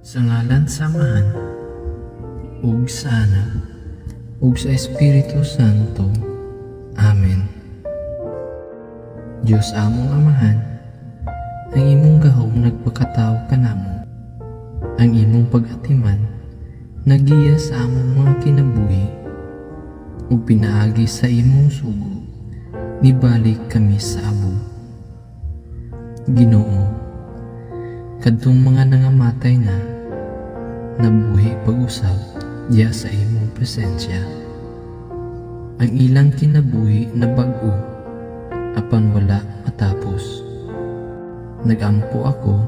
Sa ngalan sa Amahan, ug sa Anak, ug sa Espiritu Santo. Amen. Diyos among Amahan, ang imong gahom nagpakatawo kanamo. Ang imong pag-atiman nagiya sa among mga kinabuhi ug pinaagi sa imong sugo nibalik kami sa abo. Ginoo, kadtong mga nangamatay na nabuhi pag-usab diha sa imong presensya. Ang ilang kinabuhi nabag-o apan wala matapos. Nagampo ako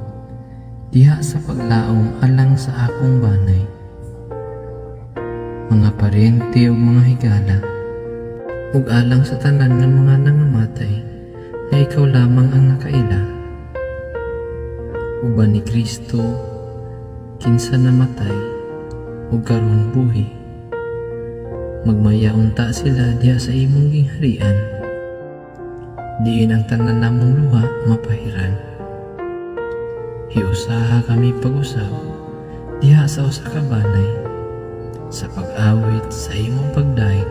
diha sa paglaom alang sa akong banay, mga paryente ug mga higala, ug alang sa tanan nga mga nangamatay nga ikaw lamang ang nakaila. Uban ni Kristo, kinsa namatay ug karon buhi. Magmaya unta sila diha sa imong gingharian. Diin ang tanan namong luha mapahiran. Hiusaha kami pag-usab diha sa usa ka banay sa pag-awit sa imong pagdayeg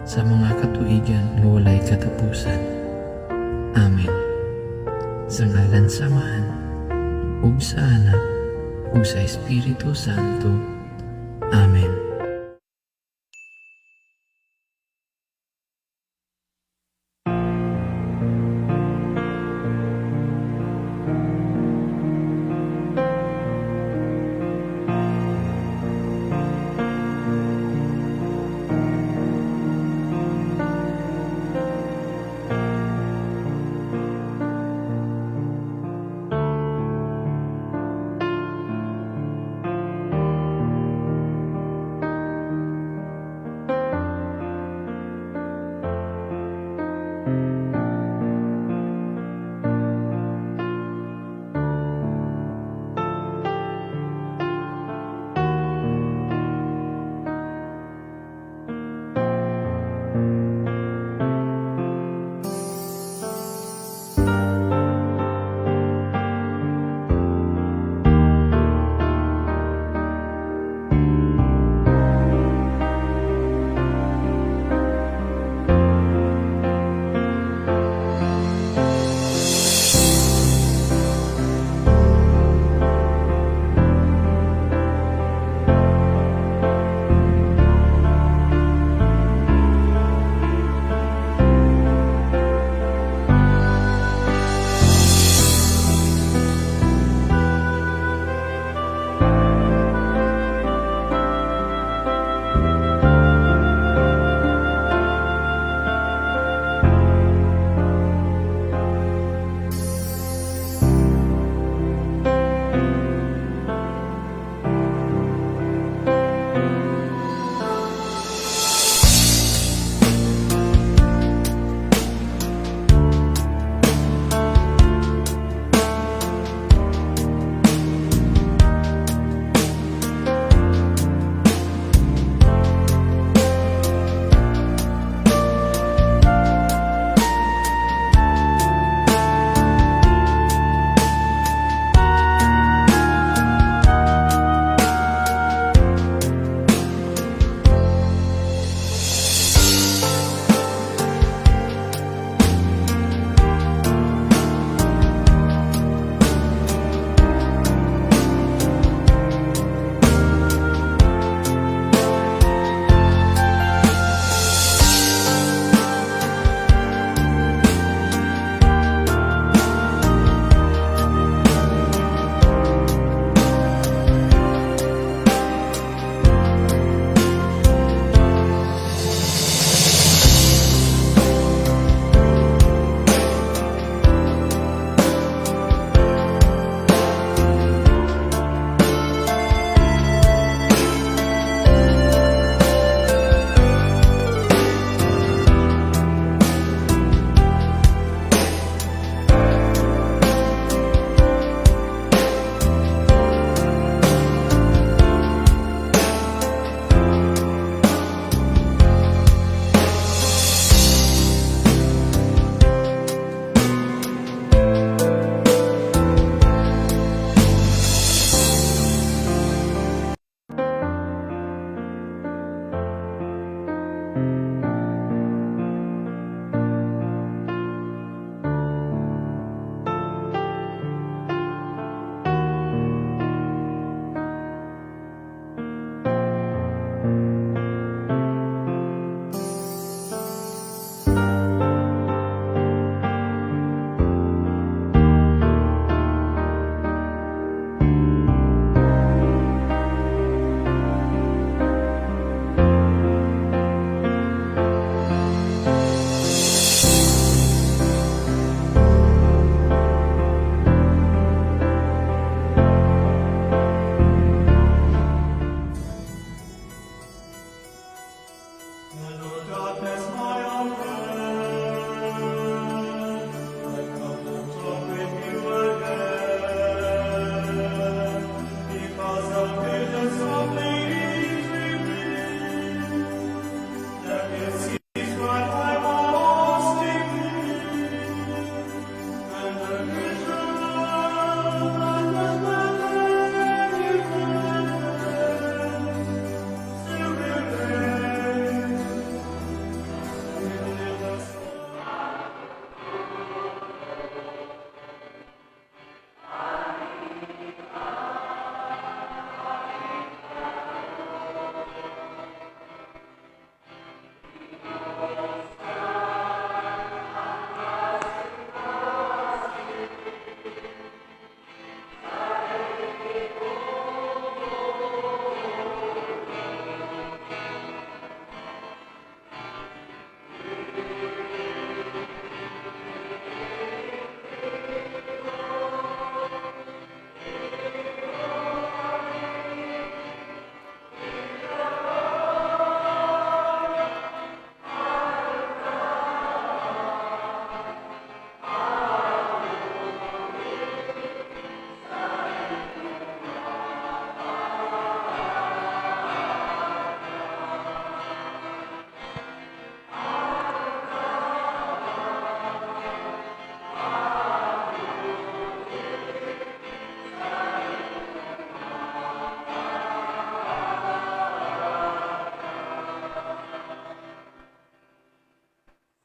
sa mga katuigan nga walay katapusan. Amen. Sa ngalan sa Amahan, ug sa Anak, ug sa Espiritu Santo. Amen.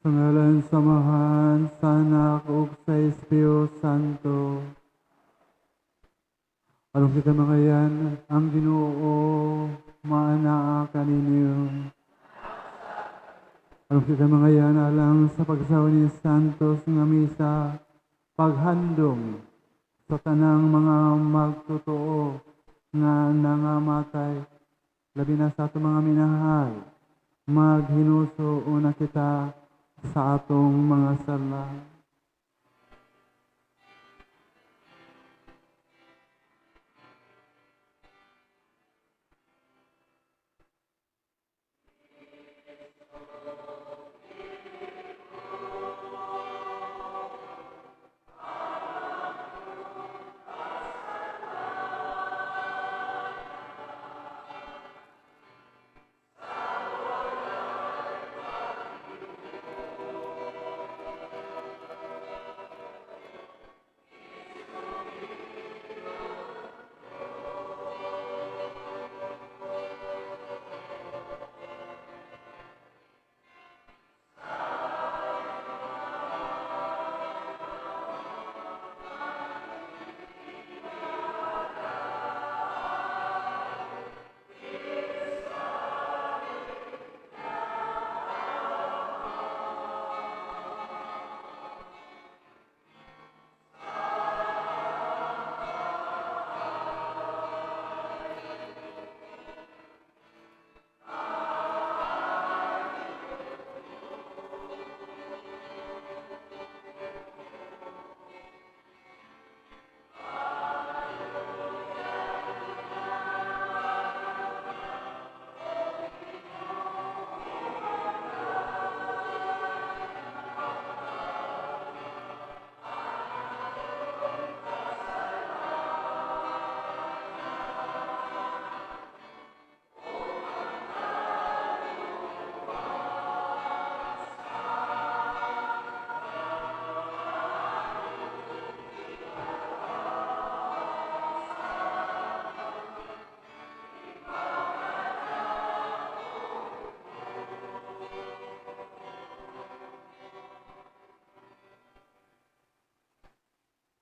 Sa ngalan sa Amahan, sa Anak, ug sa Espiritu Santo. Aron kita mangayan, ang Ginoo maanaa kaninyo. Aron kita mangayan alang sa pagsawa ni Santos nga misa, paghandom sa tanang mga magtotoo nga nangamatay, labi na sa atong mga minahal, maghinuso una kita sa atong mga sala.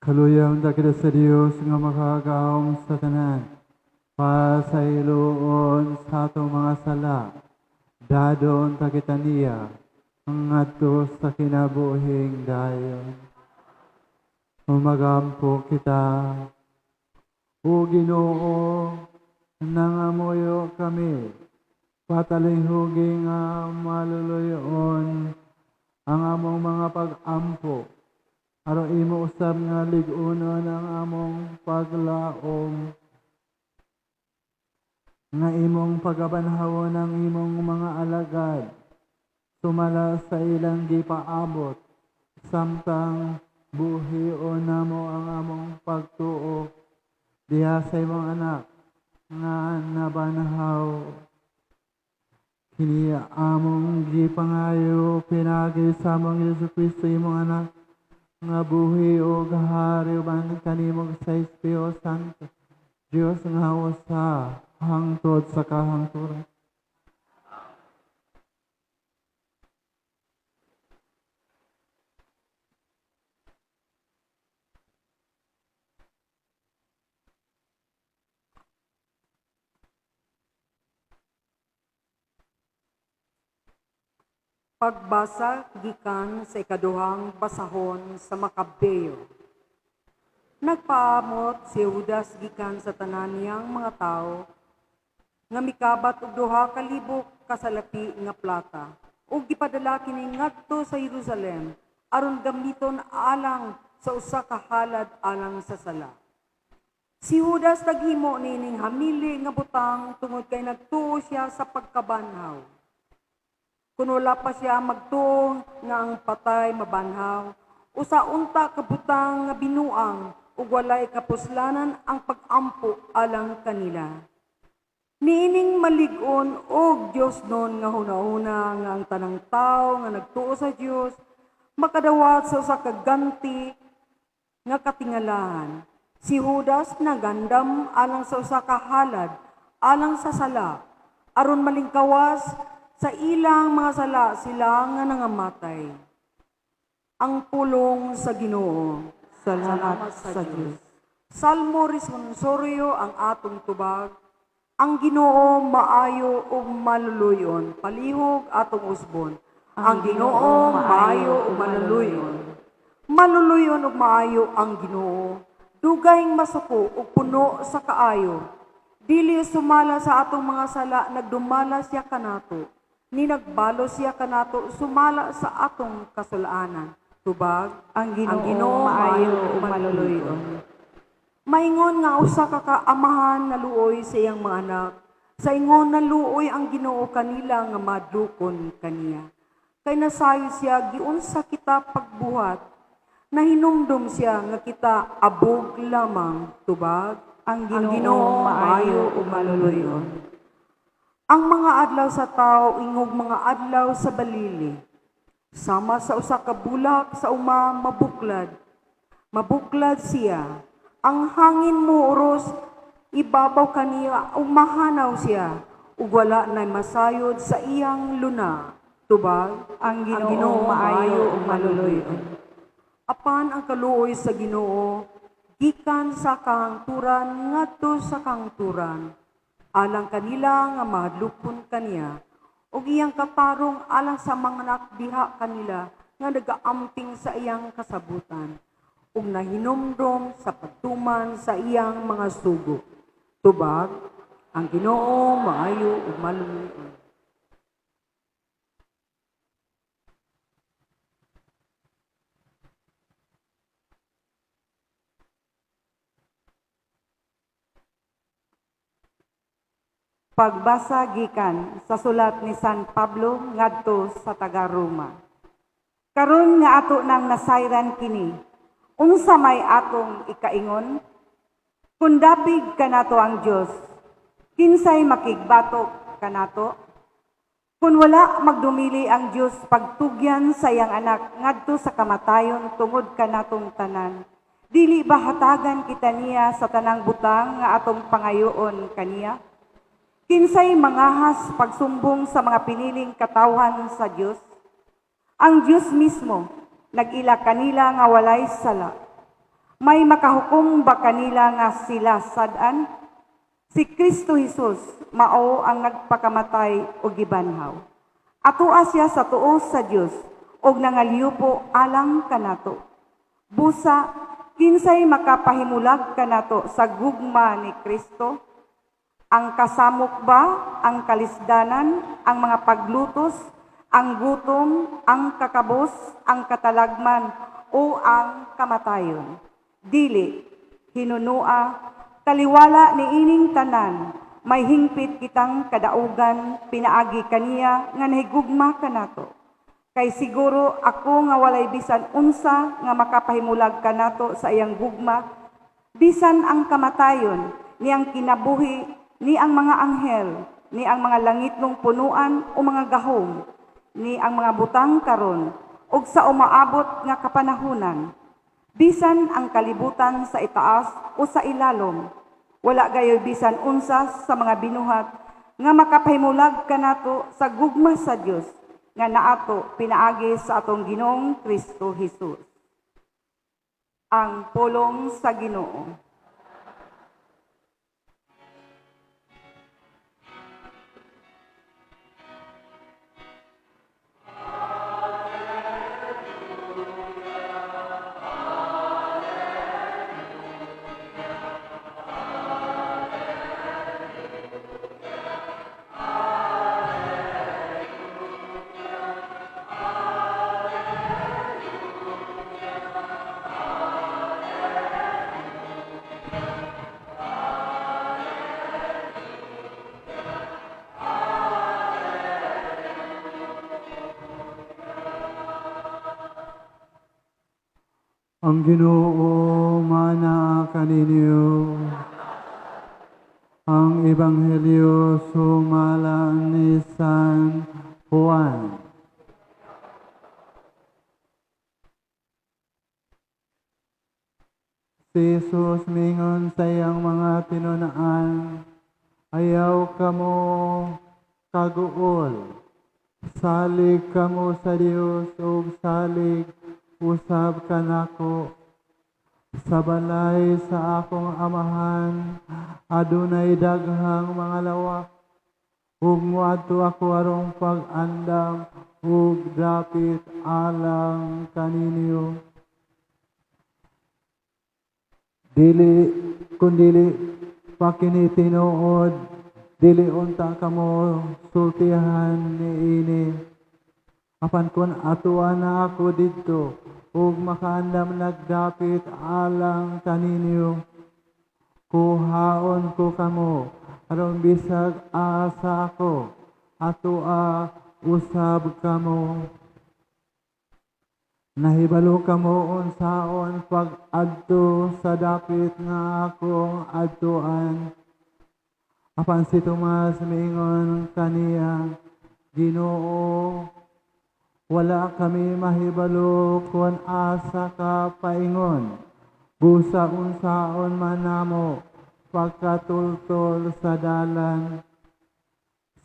Kaluyang dakila sa Dios nga makagahom sa tanan, pasayloon sa atong mga sala, dadon ta kita niya ngadto sa kinabuhing dayon. Umagampo kita, o Ginoo, nangamuyo kami, patalihugi nga maluluyon ang among mga pag-ampo, aron imo usab nga lig-unon ang among paglaom, nga imong pagabanhawon ang imong mga alagad, sumala sa ilang gipaabot, samtang buhion namo ang among pagtuo diha sa imong anak nga nabanhaw. Kini among gipangayo pinaagi sa among Hesus Kristo imong anak, nga buhi og hari uban kanimo sa Espiritu Santo, Dios nga usa hangtod sa kahangturan. Pagbasa gikan sa ikaduhang basahon sa Makabeo. Nagpaamot si Judas gikan sa tanan niyang mga tawo nga mikabat og 2,000 ka salapi nga plata ug gipadala kini ngadto sa Jerusalem aron gamiton alang sa usa ka halad alang sa sala. Si Judas naghimo niining hamili nga butang tungod kay nagtuo siya sa pagkabanhaw. Kun wala pa siya magtuo nga ang patay mabanhaw, usa unta ka butang nga binuang ug walay kapuslanan ang pag-ampo alang kanila. Niining malig-on og Dios nun nga hunahuna nga ang tanang tawo nga nagtuo sa Dios makadawat sa usa ka ganti nga katingalahan. Si Judas nagandam alang sa usa ka halad alang sa sala aron malingkawas Sa ilang mga sala sila nga nangamatay. Ang pulong sa Ginoo. Salamat sa Dios. Salmo responsorio ang atong tubag. Ang Ginoo maayo ug maluluyon, palihog atong usbon. Ang Ginoo maayo ug maluluyon. Maluluyon ug maayo ang Ginoo. Dugay masuko ug puno sa kaayo. Dili sumala sa atong mga sala, nagdumala siya kanato. Ni nagbalo siya kanato, sumala sa atong kasulaanan. Tubag, Ang Ginoo, Ang Ginoo maayo maayo ug maluluyon. Maingon nga usa ka kaamahan naluoy sa iyang mga anak. Sa ingon naluoy ang Ginoo kanila nga madlukon kaniya. Kay nasayo siya giunsa kita pagbuhat. Nahinumdum siya nga kita abog lamang. Tubag, Ang Ginoo, maayo ug maluluyon. Ang mga adlaw sa tao ingog mga adlaw sa balili. Sama sa usa ka bulak sa uma mabuklad. Mabuklad siya. Ang hangin mo uros ibabaw kaniya ug mahanaw siya ug wala nay masayod sa iyang luna. Tubag, Ang Ginoo, maayo ug maluluyon. Apan ang kaluoy sa Ginoo gikan sa kahangturan ngadto sa kahangturan alang kanila nga mahadlokon kaniya ug iyang katarong alang sa mga anak diha kanila nga nagaamping sa iyang kasabutan ug nahinumdom sa pagtuman sa iyang mga sugo. Tubag, ang Ginoo maayo ug maluluyon. Pagbasa gikan sa sulat ni San Pablo ngadto sa taga-Roma. Karon nga ato nang nasayran kini, unsa may atong ikaingon? Kun dapig kanato ang Dios, kinsay makigbatok kanato? Kun wala magdumili ang Dios pagtugyan sa iyang anak ngadto sa kamatayon tungod kanatong tanan, dili ba hatagan kita niya sa tanang butang nga atong pangayoon kaniya? Kinsay mangahas pagsumbong sa mga piniling katawhan sa Dios? Ang Dios mismo nag-ila kanila nga walay sala. May makahukom ba kanila nga sila sad-an? Si Kristo Jesus mao ang nagpakamatay o gibanhaw. Atoa siya sa tuo sa Dios og nangalyupo alang kanato. Busa kinsay makapahimulag kanato sa gugma ni Kristo? Ang kasamok ba, ang kalisdanan, ang mga paglutos, ang gutom, ang kakabos, ang katalagman, o ang kamatayon? Dili, hinunua, taliwala ni ining tanan, may hingpit kitang kadaugan, pinaagi kaniya nga nahigugma kanato. Kay siguro ako nga walay bisan unsa nga makapahimulag kanato sa iyang gugma, bisan ang kamatayon, ni ang kinabuhi, ni ang mga anghel, ni ang mga langitnong punuan o mga gahom, ni ang mga butang karon, ug sa umaabot nga kapanahunan, bisan ang kalibutan sa itaas o sa ilalom, wala gayoy bisan unsa sa mga binuhat nga makapahimulag kanato sa gugma sa Dios nga naato pinaagi sa atong Ginoong Kristo Jesus. Ang pulong sa Ginoo. Ang Ginoo mana kaninyo. Ang Ebanghelyo sumala ni San Juan. Si Jesus mingon sa iyang mga tinunaan, ayaw kamo kaguol. Salig kamo sa Dios ug salig usab kanako. Sa balay sa akong amahan adunay daghang mga lawak, ug moadto ako aron pag-andam og dapit alang kaninyo. Dili kun dili pa kini tinuod, dili unta kamo sultihan niini. Apan kun atuan na ako didto ug makaandam nagdapit alang kaninyo, kuhaon ko kamo aron bisag asa ako, atoa usab kamo. Nahibalo kamo unsaon pag-adto sa dapit nga akong adtuan. Apan si Tomas miingon kaniya, "Ginoo, wala kami mahibalo kung asa ka paingon. Busa unsaon man namo pagkatultol sa dalan?"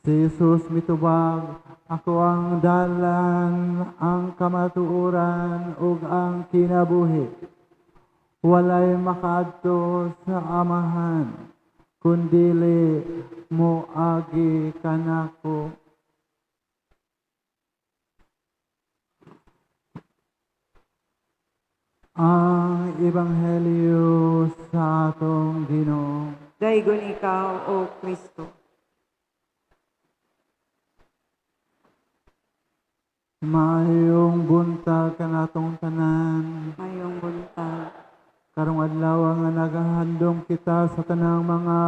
Si Jesus mitubag, "Ako ang dalan, ang kamatuoran ug ang kinabuhi. Walay makaadto sa Amahan kun dili moagi kanako." Ang Ebanghelyo sa atong Ginoo. Daygon ikaw, O Kristo. Maayong buntag kanatong tanan. Maayong buntag. Karong adlaw nga nagahandom kita sa tanang mga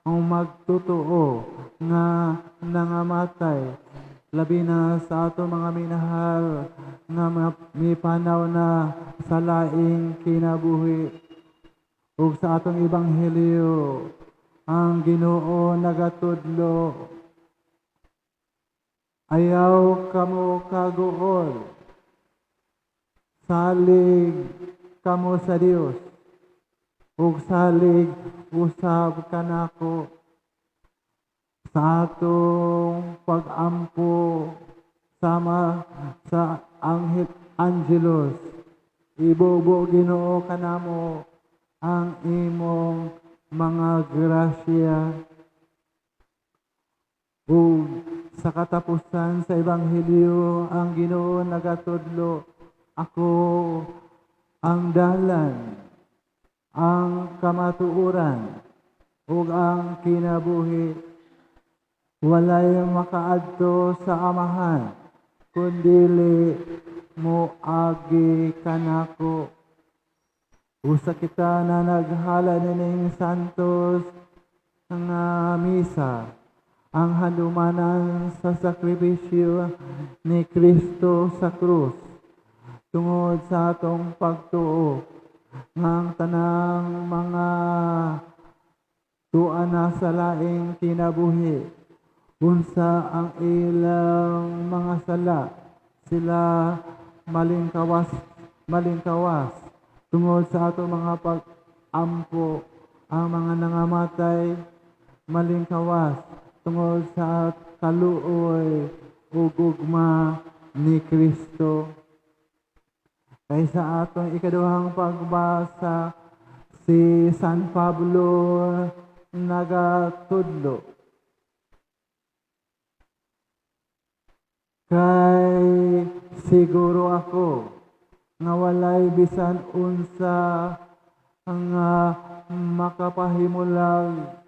magtotoo nga nangamatay, labi na sa ato mga minahal nga mipanaw na sa laing kinabuhi. Ug sa atong ebanghelyo, ang Ginoo nagatudlo, "Ayaw kamo kaguol, salig kamo sa Dios, ug salig usab kanako." Sa atong pag-ampo sama sa anghel Angelus, ibubo Ginoo kanamo ang imong mga grasya. Ug sa katapusan sa ebanghelyo, ang Ginoo nagatudlo, "Ako ang dalan, ang kamatuoran, ug ang kinabuhi. Walay makaadto sa Amahan kun dili moagi kanako." Usa kita na naghala nining santos nga misa, ang handumanan sa sakripisyo ni Kristo sa krus, tungod sa atong pagtuo nga ang tanang mga tuwa na sa laing kinabuhi, unsa ang ilang mga sala, sila malingkawas tungod sa atong mga pag-ampo. Ang mga nangamatay malingkawas tungod sa kaluoy ug gugma ni Kristo. Kay sa atong ikaduhang pagbasa, si San Pablo nagatudlo, "Kay siguro ako nga walay bisan unsa nga makapahimulag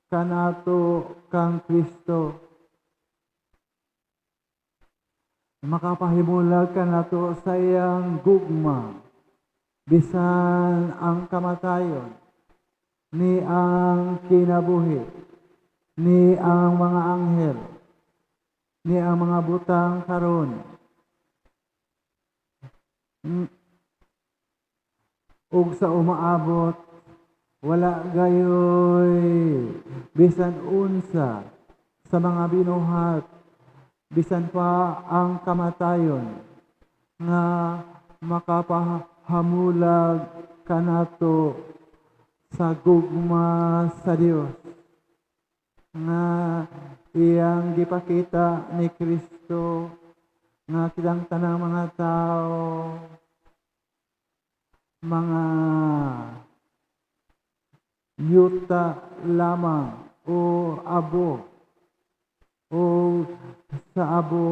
kanato kang Kristo. Makapahimulag kanato sa iyang gugma, bisan ang kamatayon, ni ang kinabuhi, ni ang mga anghel, ni ang mga butang karon, ug sa umaabot, wala gayoy bisan unsa sa mga binuhat, bisan pa ang kamatayon, nga makapahamulag kanato sa gugma sa Dios nga Iyang gipakita ni Kristo nga kitang tanang mga tao, mga yuta lamang o abo, o sa abo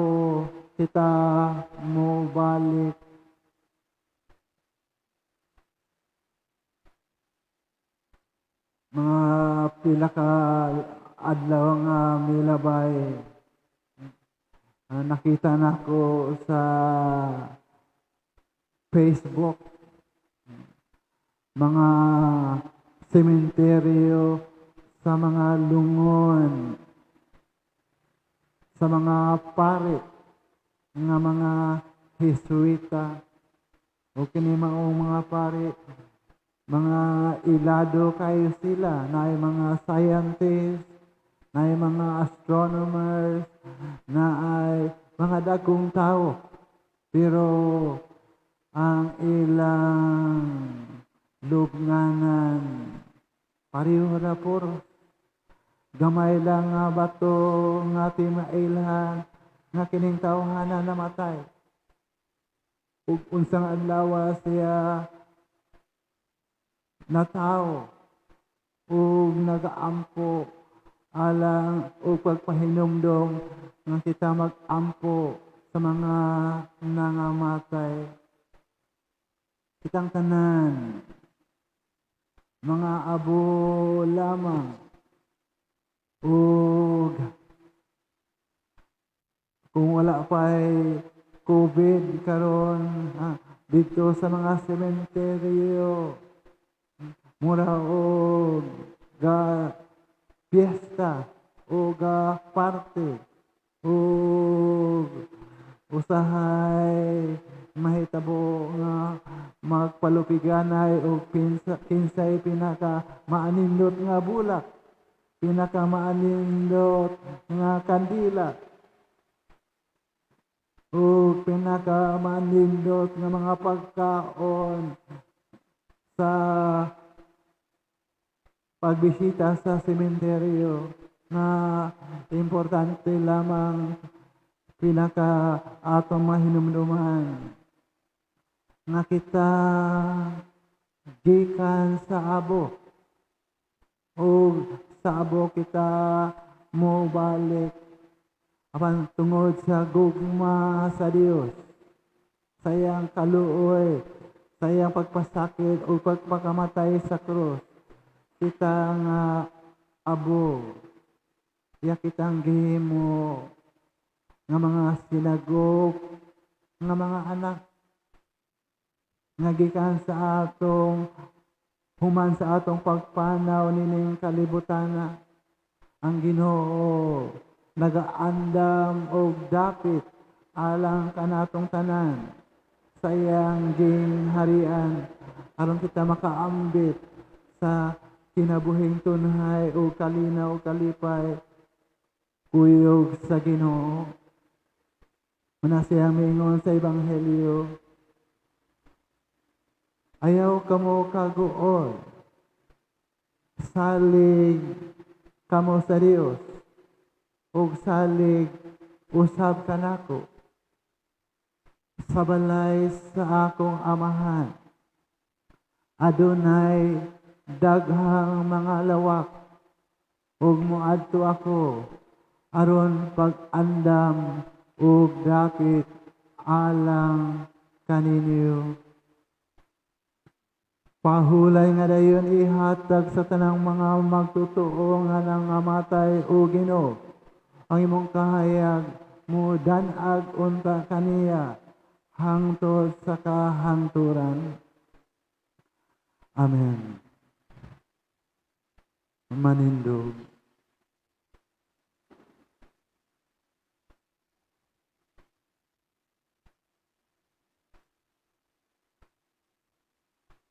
kita mo balik. Mga pila ka adlaw nga milabay, nakita nako sa Facebook mga sementeryo sa mga lungon, sa mga pare nga mga Jesuita o kini maong mga pare, mga ilado kayo sila, naay mga scientists, naay mga astronomers, naay mga dagkong tao, pero ang ilang lubnganan pareho ra puro. Gamay lang nga bato nga timailhan nga kining tawhana namatay. Ug unsang adlaw siya natawo ug nagaampo alang ug pagpahinumdom nga kita magampo sa mga nangamatay. Kitang tanan mga abo lamang ug kung wala pa'y COVID karon, dito sa mga sementeryo mura og ga piyesta o ga parte ug usahay mahitabo nga magpalupiganay og kinsay pinaka maanindot nga bulak, pinaka maanindot nga kandila, ug pinaka maanindot nga mga pagkaon sa pagbisita sa sementeryo, na importante lamang pinaka atong mahinumduman nga kita gikan sa abo ug sa abo kita mobalik apan tungod sa gugma sa Dios, sa iyang kaluoy, sa iyang pagpasakit ug pagpakamatay sa krus, kita nga abo, iya kitang gihimo nga mga sinagop nga mga anak nga gikan sa atong human sa atong pagpanaw nining kalibutana. Ang Ginoo nagaandam og dapit alang kanatong tanan sa iyang gingharian aron kita makaambit sa kinabuhing tunhay o kalinaw o kalipay kuyog sa Ginoo. Muna siya miingon sa Ebanghelyo, ayaw kamo kaguol, salig kamo sa Dios ug salig usab kanako. Sa balay sa akong amahan adunay daghang mga lawak, ug moadto ako aron pag-andam ug dakit alang kaninyo. Pahulay nga dayon ihatag sa tanang mga magtotoo nga nangamatay o Ginoo ang imong kahayag, mudan-ag unta kaniya hangtod sa kahangturan. Amen. Manindog.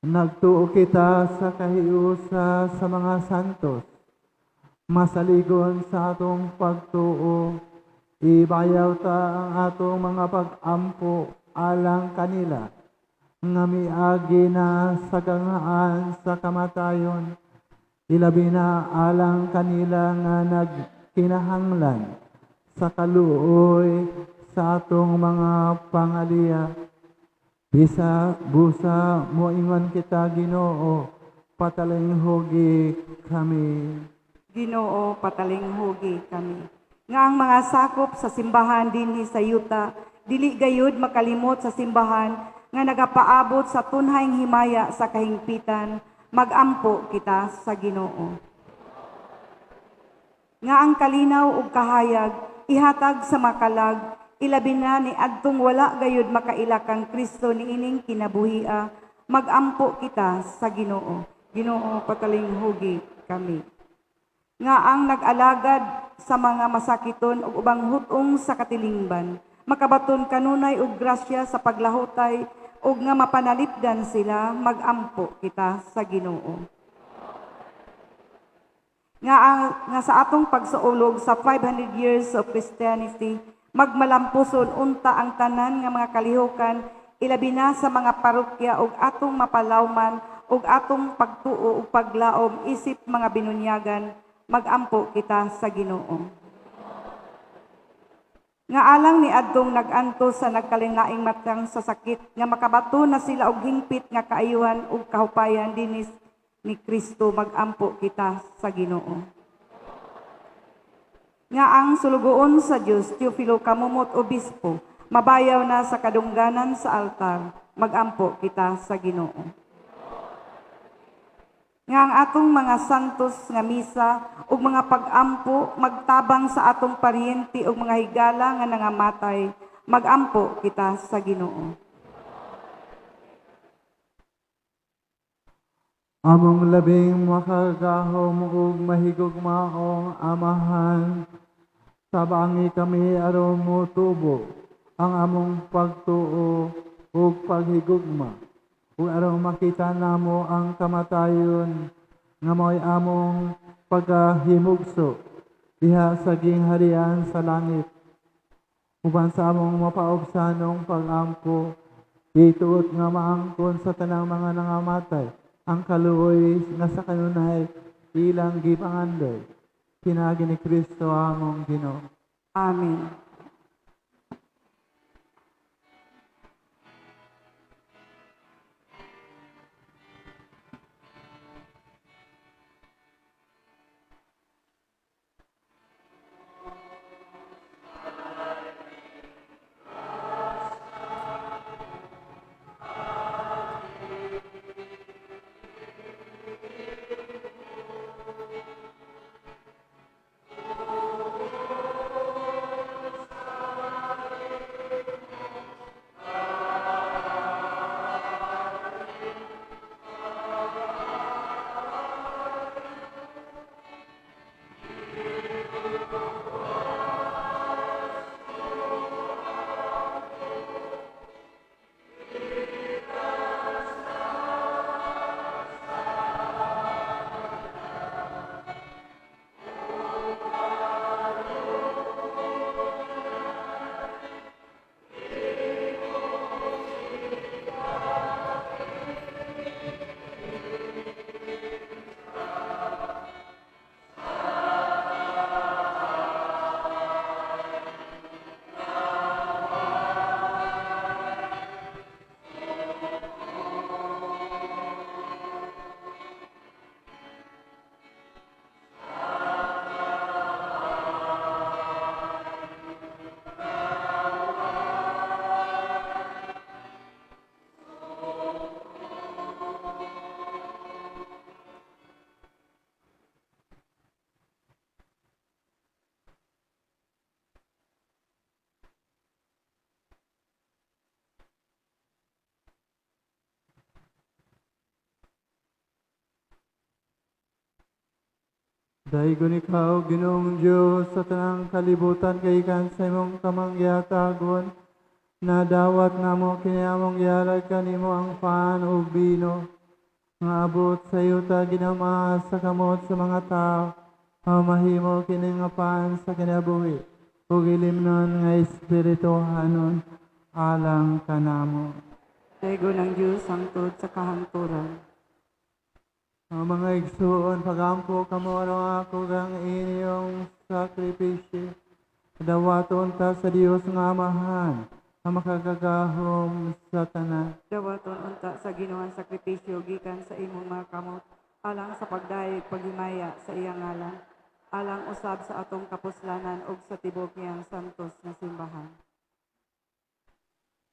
Nagtuo kita sa kahiusa sa mga santos, masaligon sa atong pagtuo, ibayaw ta ang atong mga pag-ampo alang kanila, nga miagi na sa ganghaan sa kamatayon, ilabi na alang kanila nga kinahanglan sa kaluoy sa atong mga pangaliya. Bisa busa moingon kita, Ginoo, patalinghugi kami. Ginoo, patalinghugi kami. Nga ang mga sakop sa simbahan dinhi sa yuta, dili gayud makalimot sa simbahan nga nagapaabot sa tunhayng himaya sa kahingpitan, magampo kita sa Ginoo. Nga ang kalinaw ug kahayag ihatag sa makalag, ilabi na ni adtong wala gayud makaila kang Kristo niining kinabuhia, magampo kita sa Ginoo. Ginoo, patalinghugi kami. Nga ang nag-alagad sa mga masakiton ug ubang hutong sa katilingban, makabaton kanunay og grasya sa paglahutay ug nga mapanalipdan sila, magampo kita sa Ginoo. Nga sa atong pagsaulog sa 500 years of Christianity, magmalampuson unta ang tanan nga mga kalihukan, ilabi na sa mga parokya ug atong mapalawman ug atong pagtuo ug paglaom isip mga binunyagan, magampo kita sa Ginoo. Nga alang ni adtong nag-antos sa nagkalainlaing matang sa sakit, nga makabato na sila og hingpit nga kaayuhan ug kahupayan dinis ni Kristo, magampo kita sa Ginoo. Nga ang sulugoon sa Dios, Teofilo Camomot Obispo, mabayaw na sa kadungganan sa altar, magampo kita sa Ginoo. Nga ang atong mga santos nga misa ug mga pag-ampo magtabang sa atong paryente ug mga higala nga nangamatay, magampo kita sa Ginoo. Among labing makagahom ug mahigugmaong Amahan, tabangi kami aron motubo ang among pagtuo ug paghigugma, ug aron makita namo ang kamatayon nga mao'y among pagkahimugso diha sa gingharian sa langit. Uban sa among mapaubsanong pag-ampo, ituot nga maangkon sa tanang mga nangamatay ang kaluoy nga sa kanunay ilang gipangandoy. Pinaagi ni Kristo among Ginoo. Amen. Daygon ikaw, Ginoong Diyos, sa tanang kalibutan kay gikan sa imong kamanggihatagon, nadawat namo kini among gihalad kanimo ang pan ug bino nga abot sa yuta ginama sa kamot sa mga tao, nga mahimo kini nga pan sa kinabuhi ug ilimnon nga espirituhanon alang kanamo. Daygon ang Diyos hangtod sa kahangturan. Ang mga igsuon, pagampo kamo aron ako kang inyong sa sakripisyo, dawaton ta sa Dios nga Amahan, ang makagagahom sa tanan. Dawaton unta sa Ginoo ang sakripisyo gikan sa imong mga kamot alang sa pagdayeg paghimaya sa iyang ngalan, alang usab sa atong kapuslanan ug sa tibuok niyang santos nga simbahan.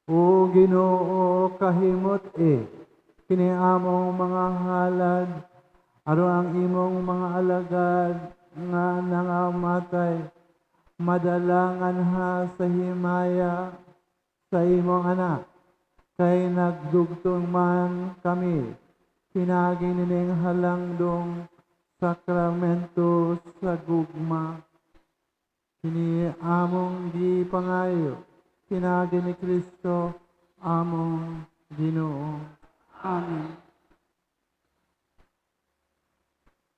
O Ginoo, kahimot e kini among mga halad, aron ang imong mga alagad nga nangamatay madalangan ha sa himaya sa imong anak, kay nagdugtong man kami pinaagi nining halangdong sakramento sa gugma. Kini among gipangayo pinaagi ni Kristo among Ginoo. Amen.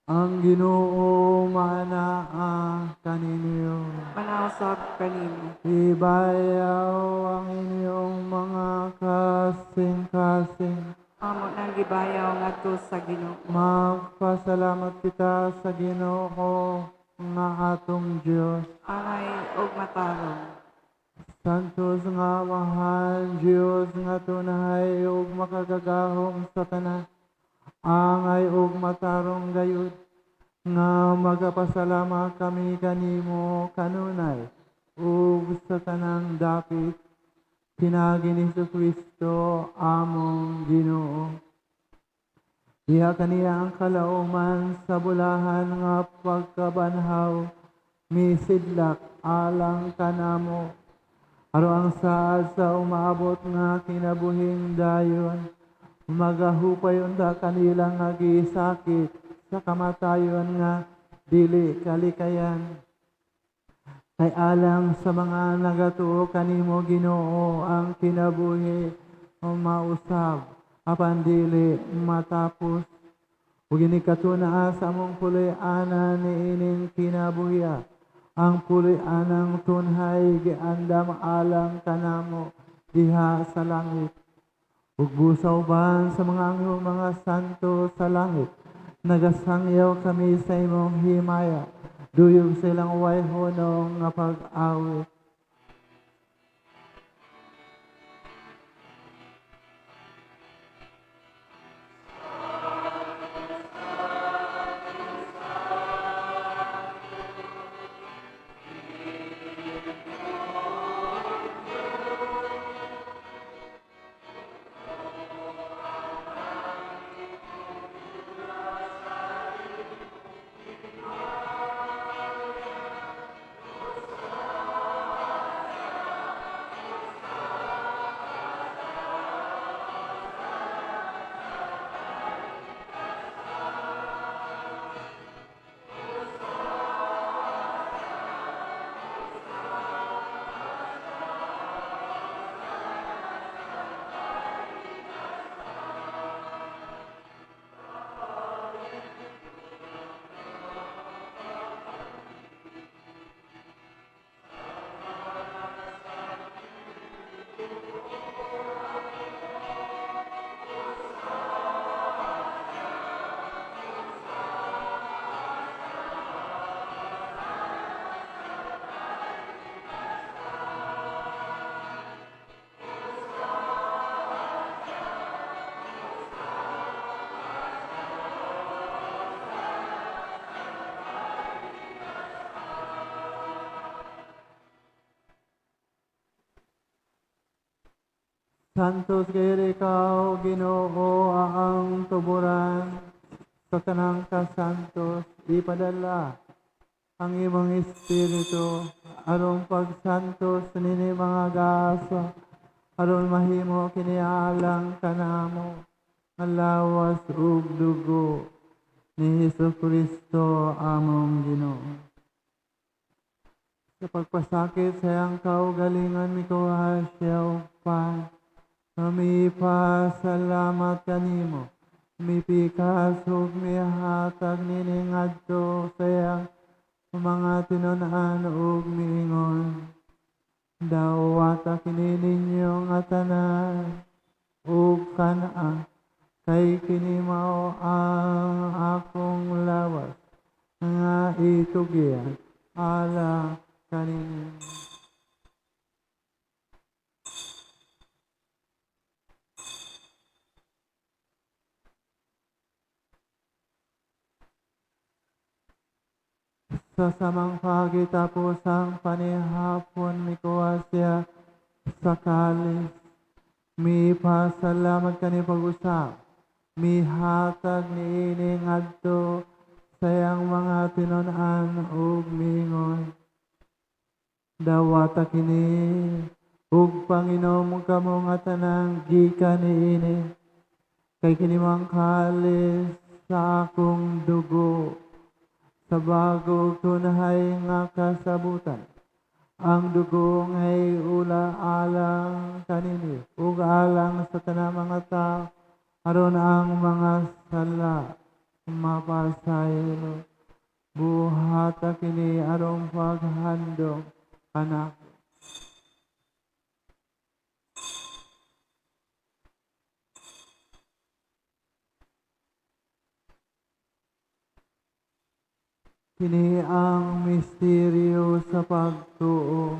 Ang Ginoo manaa kaninyo. Manausab kanimo. Ibayaw ang inyong mga kasing-kasing. Amo nang gibayaw ngadto sa Ginoo. Magpasalamat kita sa Ginoo nga atong Dios. Angay ug matarong. Santos nga Amahan, Dios nga tunay ug makagagahom sa tanan, angay ug matarong gayud, nga magapasalamat kami kanimo kanunay ug sa tanang dapit, pinaagi ni Hesukristo among Ginoo. Diha kaniya ang kalauman sa bulahan nga pagkabanhaw, misidlak alang kanamo, aron ang saad sa umaabot nga kinabuhing dayon, magahupay unta kanila nga gisakit sa kamatayon nga dili kalikayan. Kay alang sa mga nagatuo kanimo Ginoo ang kinabuhi o mausab apan dili matapos. Ug ini katunaa sa among puloy-anan niining kinabuhiya, ang puloy-anang tunhay giandam alang kanamo diha sa langit. Ug busa uban sa mga anghel mga santo sa langit, nagasangyaw kami sa imong himaya, duyog sa ilang way hunong nga pag-awit. Santos kay ikaw, Ginoo, ang tuburan sa tanang kasantos, ipadala ang imong espiritu aron pagsantos nini mga gasa, aron mahimo kini alang kanamo nga lawas ug dugo ni Hesukristo among Ginoo. Sa pagpasakit sa iyang kaugalingon, mikuha siya og pan. Mipasalamat kanimo, mipikas ug mihatag nini ngadto sa iyang mga tinun-an ug miingon, dawata kini ninyo nga tanan ug kan-a, kay kini mao ang akong lawas nga itugyan alang kaninyo. Sa samang pagitapos ang panihapon, mikuha siya sa kalis. Mipasalamat kani pag-usap. Mihatag niini ngadto sa iyang mga tinun-an ug miingon, "Dawata kini ug panginom kamo nga tanan gikan niini, kay kini mao ang kalis sa akong dugo sa bag-o ug tunhay nga kasabutan. Ang dugo ngay ula alang kanini ug alang sa tanang mga tao aron ang mga sala mapasaylo. Buhata kini aron paghandom kanako." Kini ang misteryo sa pagtuo.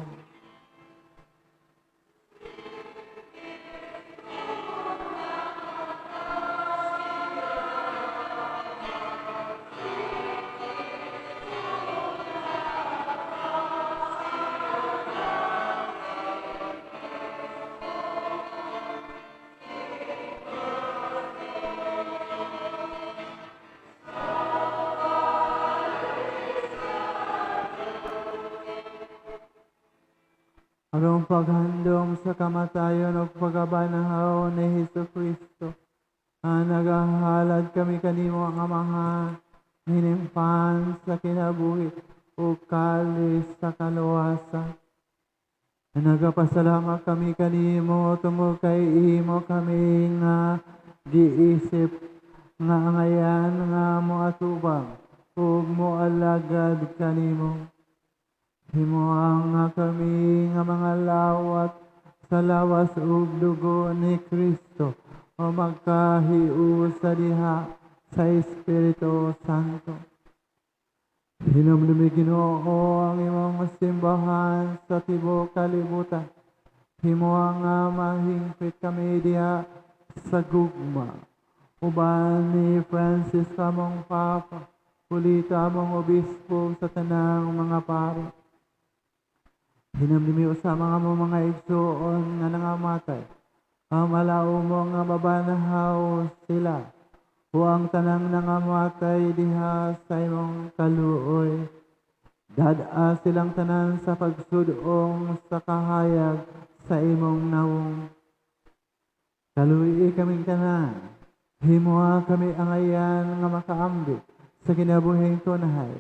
Aron paghandom sa kamatayon ug pagkabanhaw ni Hesus Kristo, nagahalad kami kanimo ang Amahan, hinimpan sa kinabuhi ug kalis sa kaluwasan. Nagapasalamat kami kanimo tungod kay imo kami nga giisip nga angayan nga moatubang ug moalagad kanimo. Himoa nga kami nga mga lawat sa lawas ug dugo ni Kristo o magkahiusa diha sa Espiritu Santo. Hinumdumi Ginoo ang imong simbahan sa tibuok kalibutan. Himoa nga mahingpit kami diha sa gugma. Uban ni Francis among Papa, Julito among Obispo sa tanang mga pari. Hinumdumi usa mga mo mga igsuon nga nangamatay, ang malaumo nga mabanhaw sila, o ang tanang nangamatay diha sa imong kaluoy. Dad-a silang tanan sa pagsudong sa kahayag sa imong nawong. Kaluoy kaming tanan, himoa kami angayan nga makaambit sa kinabuhing tunhay.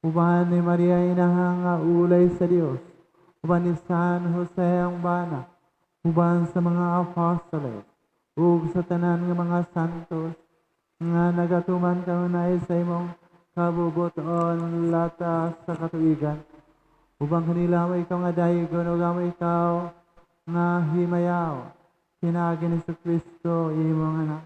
Uban ni Maria Inaha nga ulay sa Dios, uban ni San Jose ang bana, uban sa mga apostoles, ug sa tanan nga mga santos, nga nagatuman kanunay sa imong kabubuton lata sa katuigan. Ubang kanila mo ikaw nga dayigon, ug amo ikaw nga himayaw, pinaagi ni Kristo imong anak.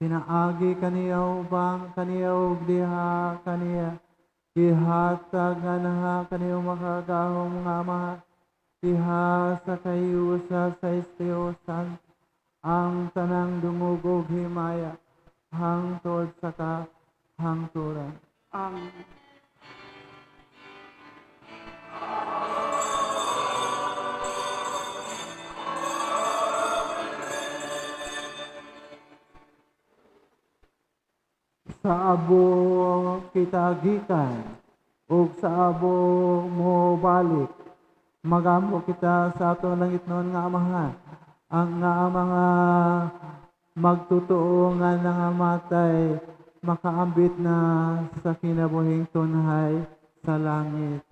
Pinaagi kaniya ubang kaniya ug diha kaniya, gihatag nga kaniya makagahom nga Ama, diha sa kahiusa sa Espiritu Santo, ang tanang dungog ug himaya hangtod sa kahangturan. Amen. Sa abo kita gikan ug sa abo mo balik, magampo kita sa ato langitnon nga Amahan, ang nga mga magtotoo nga nangamatay makaambit na sa kinabuhing tunhay sa langit.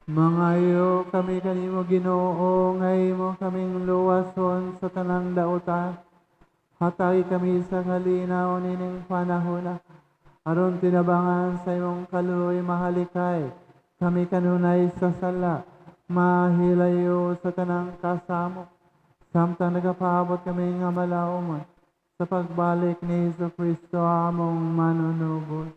Mangayo kami kanimo, Ginoo, nga imo kaming luwason sa tanang dautan. Hatagi kami sa kalinaw nining panahona, aron tinabangan sa imong kaluoy mahalikay kami kanunay sa sala, mahilayo sa tanang kasamok, samtang nagapaabot kami nga malauman sa pagbalik ni Hesus Kristo among manunubos.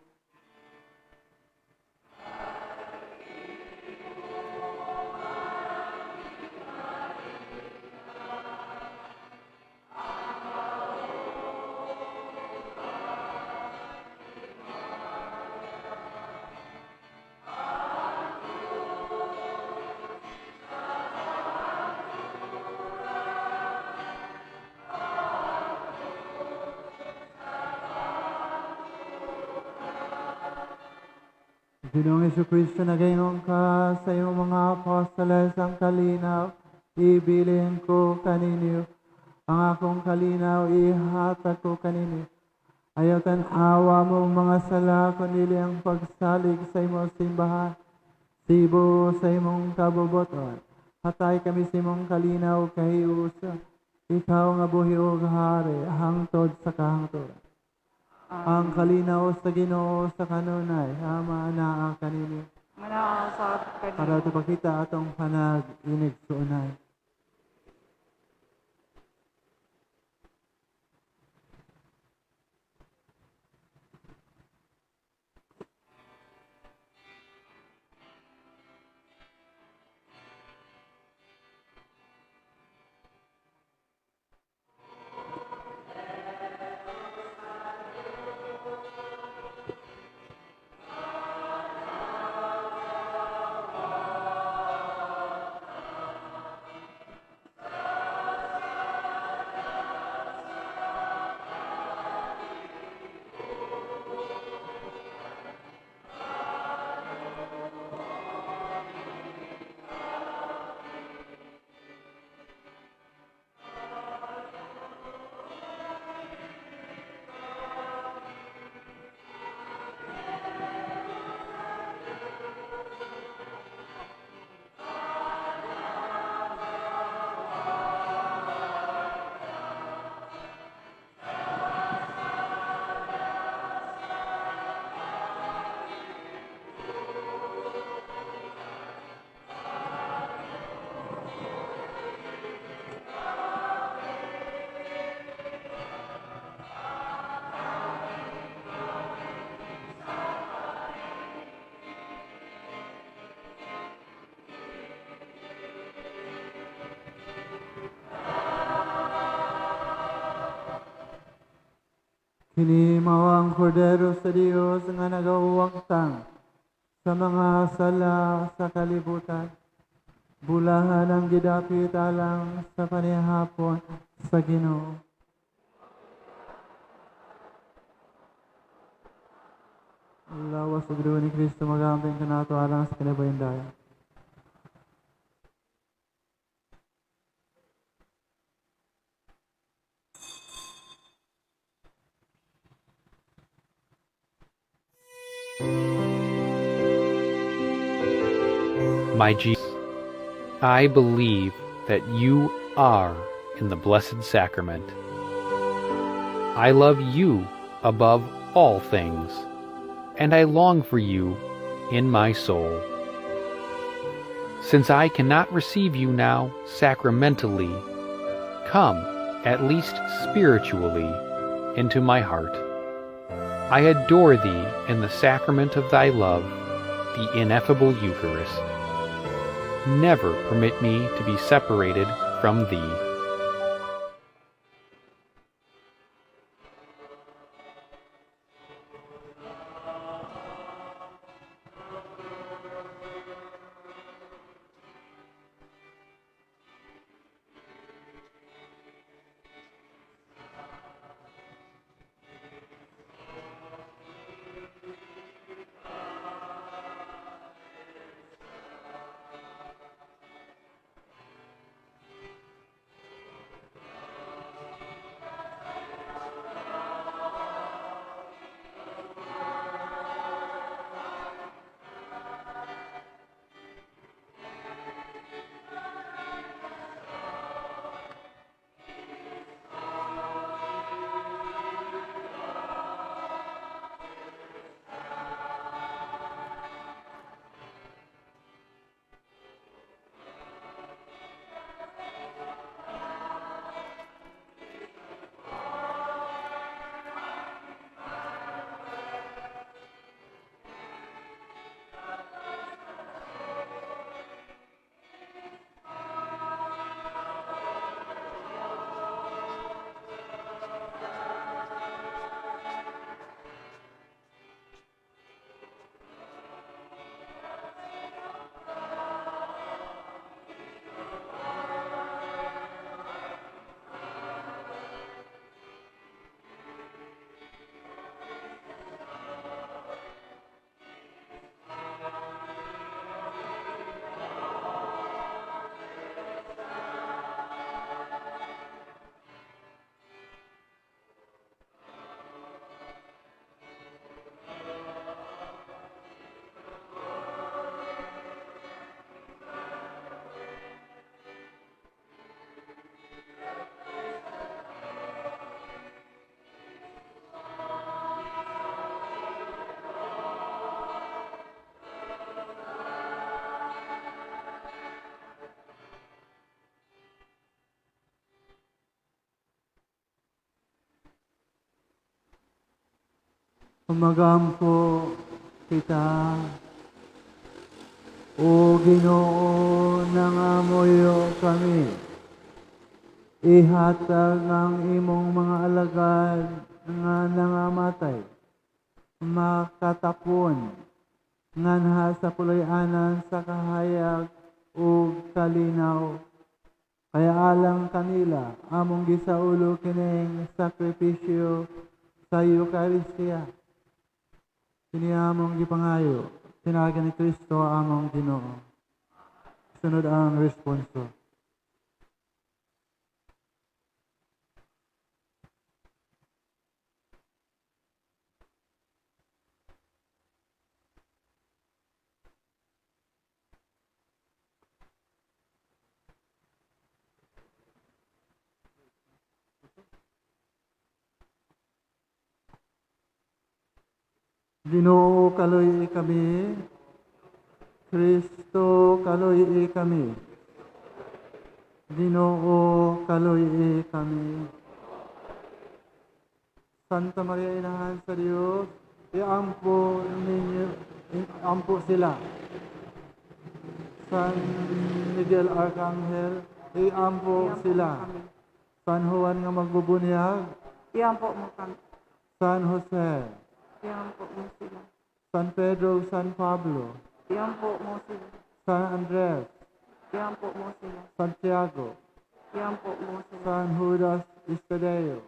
Ginoong Jesucristo, nagaingon ka sa iyong mga apostoles, ang kalinaw ibilin ko kaninyo, ang akong kalinaw ihatag ko kaninyo. Ayaw tan-awa mo mga sala, kundi ang pagsalig sa imong simbahan, sibo sa imong kabuboton. Hatay kami sa imong kalinaw kahiusa, ikaw nga buhi ug hari, hangtod sa kahangturan. Ang kalinaw sa Ginoo sa kanunay, ama anaa kaninyo. Manaa usab kaninyo. Para ipakita atong panag-inigsuonay. Kini mao ang Kordero sa Dios nga nagawagtang sa mga sala sa kalibutan. Bulahan ang gidapit alang sa panihapon sa Ginoo. Lawas ug dugo ni Kristo magamping kanato alang sa kinabuhing dayon. My Jesus, I believe that you are in the Blessed Sacrament. I love you above all things, and I long for you in my soul. Since I cannot receive you now sacramentally, come, at least spiritually, into my heart. I adore thee in the sacrament of thy love, the ineffable Eucharist. Never permit me to be separated from thee. Magampo kita. O Ginoo, nangamuyo kami. Ihatag ang imong mga alagad nga nangamatay, makatapon nganha sa puloy-anan sa kahayag ug kalinaw. Kaya alang kanila among gisaulo kining sakripisyo sa Eucharistia. Kini among gipangayo, pinaagi ni Kristo among Ginoo. Sunod ang responso. Ginoo, kaluy-i kami. Kristo, kaluy-i kami. Ginoo, kaluy-i kami. Santa Maria, Inahan sa Dios, iampo ninyo, iampo sila. San Miguel Arcangel, iampo sila. San Juan nga magbubunyag, Iampo mo kami. San Jose, Iampo mo sila. San Pedro, San Pablo, Iampo mo sila. San Andres, Iampo mo sila. Santiago, Iampo mo sila. San Judas Iscadeo,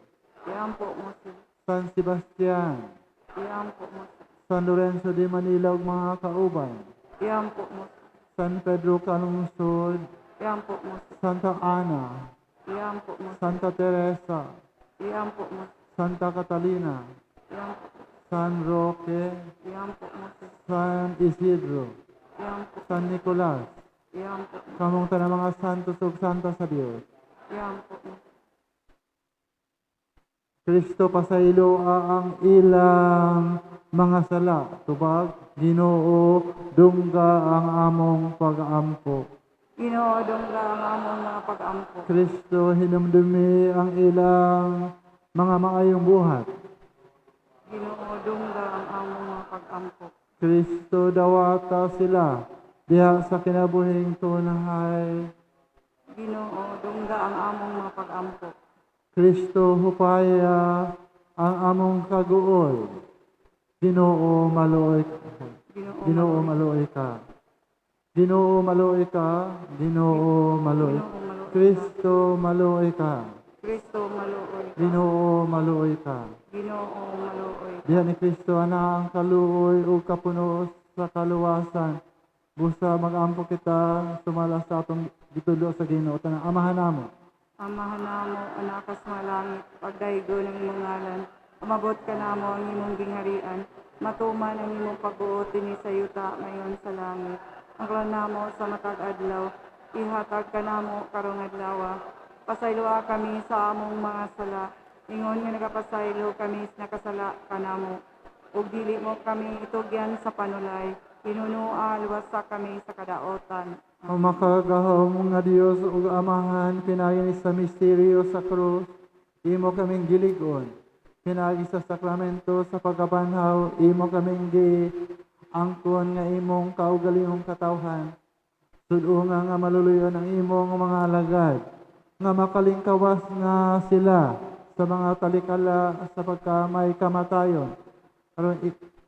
Iampo mo sila. San Sebastian, Iampo mo sila. San Lorenzo de Manila ug mga kauban, Iampo mo sila. San Pedro Calungsod, Iampo mo sila. Santa Ana, Iampo mo sila. Santa Teresa, Iampo mo sila. Santa Catalina, Iampo mo. San Roque, Iampo mo sila. San Isidro, Iampo. San Nicolas, Iampo mo. kamong tanang mga santos ug santa sa Dios. Iampo mo. Kristo, pasaylo ang ilang mga sala. Tubag, Ginoo, dungga ang among pag-ampo. Ginoo, dungga ang among mga pag-ampo. Kristo, hinumdumi ang ilang mga maayong buhat. Ginoo, dungga ang among mga pag-ampo. Kristo, dawata sila diha sa kinabuhing tunhay. Ginoo, dungga ang among mga pag-ampo. Kristo, hupaya ang among kaguol. Ginoo, maluoy ka. Ginoo, Ginoo, maluoy ka. Ginoo, maluoy ka. Ginoo, maluoy. Ginoo, maluoy ka. Kristo, maluoy ka. Kristo, maluoy ka. Ginoo, maluoy ka. Ginoo, maluoy ka. Diha ni Kristo ana ang kaluoy ug kapuno sa kaluwasan. Busa magampo kita sumala sa atong gitudlo sa Ginoo. Tanang Amahan namo. Amahan namo, anakas mga langit, pagdaygo ng imong ngalan, umabot ka namo ang imong gingharian, matuman ang imong pag-uot dinhi sa yuta mayon sa langit. Ang kalan namo sa matag adlaw, ihatag ka namo karong adlaw. Pasayloa kami sa among mga sala, ingon nga nagapasaylo kami sa nakasala kanamo. Ug dili mo kami itugyan sa panulay, hinunoa luwasa kami sa kadaotan. Ang makagahom nga Dios ug Amahan, pinaagi sa misteryo sa krus, imo kaming gilig-on. Pinaagi sa sakramento sa pagkabanhaw, imo kaming giangkon nga imong kaugalingong katawhan. Sul-unga nga maluluyon ang imong mga alagad, nga makalingkawas nga sila sa mga talikala sa pagkamay kamatayon. Aron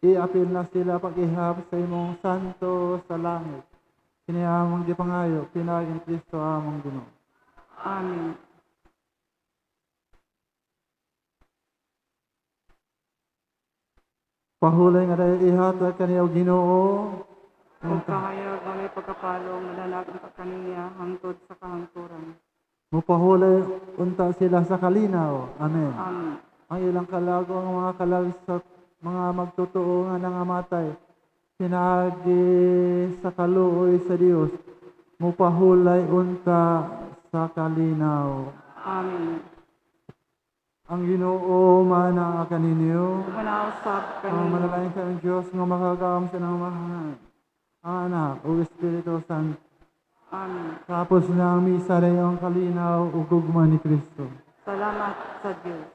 iapil na sila pag-ihap sa imong santo sa langit. Kini among gipangayo, pinaagi ni Kristo among Ginoo. Amen. Pahulay nga dahil ihatag kaniya og Ginoo. Ug kahayag nga may pagkapalong manalag ang kaniya hangtod sa kahangturan. Mupahulay unta sila sa kalinaw. Amen. Amen. Ang ilang kalag o ang mga kalag sa mga magtotoo nga nangamatay, pinaagi sa kaluoy sa Dios, mupahulay unta sa kalinaw. Amen. Ang Ginoo manaa kaninyo. Manausap Ang kanimo. manalangin sa Diyos nga makagaam sa nangamahan, ang Anak ug Espiritu Santo. Amen. Tapos na ang misa, ang kalinaw ug gugma ni Kristo. Salamat sa Dios.